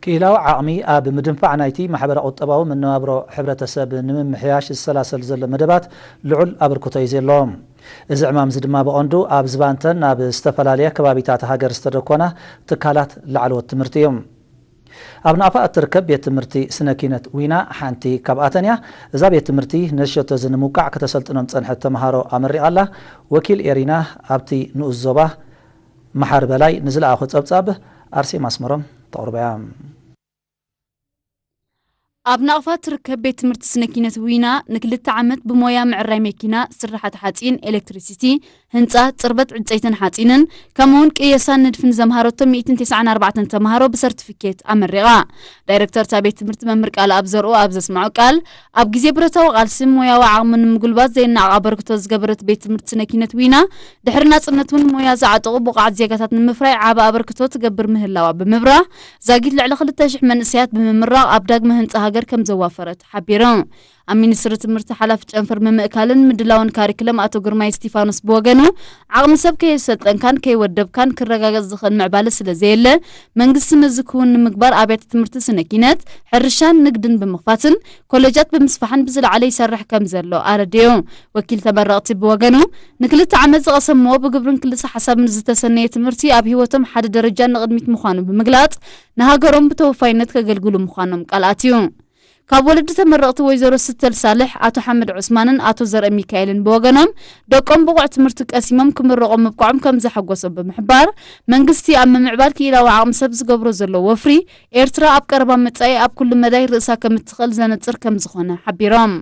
ክኢላዊ ዓቕሚ ኣብ ምድንፋዕ ናይቲ ማሕበረ ቁጠባዊ መነባብሮ ሕብረተሰብ ንምምሕያሽ ዝሰላሰል ዘሎ መደባት ልዑል ኣበርክቶ እዩ ዘለዎ። እዚ ዕማም እዚ ድማ ብቐንዱ ኣብ ዝባንተን ኣብ ዝተፈላለያ ከባቢታት ሃገር ዝተደኮና ትካላት ላዕለዎት ትምህርቲ እዩ። ኣብ ናቕፋ እትርከብ ቤት ትምህርቲ ስነ ኪነት ዊና ሓንቲ ካብኣተን እያ። እዛ ቤት ትምህርቲ ነሸቶ እዚ ንምውቃዕ ከተሰልጥኖም ጸንሐት ተምሃሮ ኣመሪቓ ኣላ። ወኪል ኤሪና ኣብቲ ንኡስ ዞባ መሓር በላይ ንዝለኣኾ ጸብጻብ ኣርሴማ ኣስመሮም ተቕርቦ እያ። ኣብ ናቕፋ ትርከብ ቤት ትምህርቲ ስነ ኪነት ዊና ንክልተ ዓመት ብሞያ ምዕራይ መኪና፣ ስራሓት ሓፂን፣ ኤሌክትሪሲቲ፣ ህንፃ፣ ፅርበት ዕንፀይትን ሓፂንን ከምኡውን ቅየሳን ንድፍን ዘምሃረቶም ሚእትን ተስዓን ኣርባዕተን ተምሃሮ ብሰርቲፊኬት ኣመሪቓ። ዳይሬክተር እታ ቤት ትምህርቲ መምህር ቃል ኣብ ዘርኡ ኣብ ዘስምዖ ቃል፣ ኣብ ግዜ ብረታዊ ቃልሲ ሞያዊ ዓቕሚ ንምጉልባት ዘይነዓቕ ኣበርክቶ ዝገበረት ቤት ትምህርቲ ስነ ኪነት ዊና፣ ድሕሪ ናፅነት እውን ሞያ ዝዓጠቑ ብቑዓት ዜጋታት ንምፍራይ ዓቢ ኣበርክቶ ትገብር ምህላዋ ብምብራህ፣ ዛጊት ልዕሊ ክልተ ሽሕ መንእሰያት ብምምራቕ ኣብ ዳግመ ህንፃ ሃገር ከም ዘዋፈረት ሓቢሩ። ኣብ ሚኒስትሪ ትምህርቲ ሓላፊ ጨንፈር ምምእካልን ምድላውን ካሪክለም ኣቶ ግርማይ እስቲፋኖስ ብወገኑ፣ ዓቕሚ ሰብ ከየሰልጠንካን ከይወደብካን ክረጋገጽ ዝኽእል ምዕባለ ስለ ዘየለ፣ መንግስቲ ነዚ ክውን ንምግባር ኣብያተ ትምህርቲ ስነ ኪነት፣ ሕርሻን ንግድን ብምኽፋትን ኮሌጃት ብምስፋሕን ብዝለዓለ ይሰርሕ ከም ዘሎ ኣረዲኡ። ወኪል ተመረቕቲ ብወገኑ፣ ንክልተ ዓመት ዝቐሰምዎ ብግብርን ክልሰ ሓሳብን ዝተሰነየ ትምህርቲ ኣብ ህይወቶም ሓደ ደረጃ ንቕድሚት ምዃኑ ብምግላጽ፣ ንሃገሮም ብተወፋይነት ከገልግሉ ምዃኖም ቃል ኣትዩ። ካብ ወለዲ ተመረቕቲ ወይዘሮ ስተል ሳልሕ፣ ኣቶ ሓመድ ዑስማንን ኣቶ ዘርአ ሚካኤልን ብወገኖም፣ ደቆም ብቑዕ ትምህርቲ ቀሲሞም ክምረቑ ምብቃዖም ከም ዘሐጎሶም ብምሕባር፣ መንግስቲ ኣብ ምምዕባል ክኢላዊ ዓቕሚ ሰብ ዝገብሮ ዘሎ ወፍሪ፣ ኤርትራ ኣብ ቀረባ መጻኢ ኣብ ኩሉ መዳይ ርእሳ ከም እትኽእል ዘነጽር ከም ዝኾነ ሓቢሮም።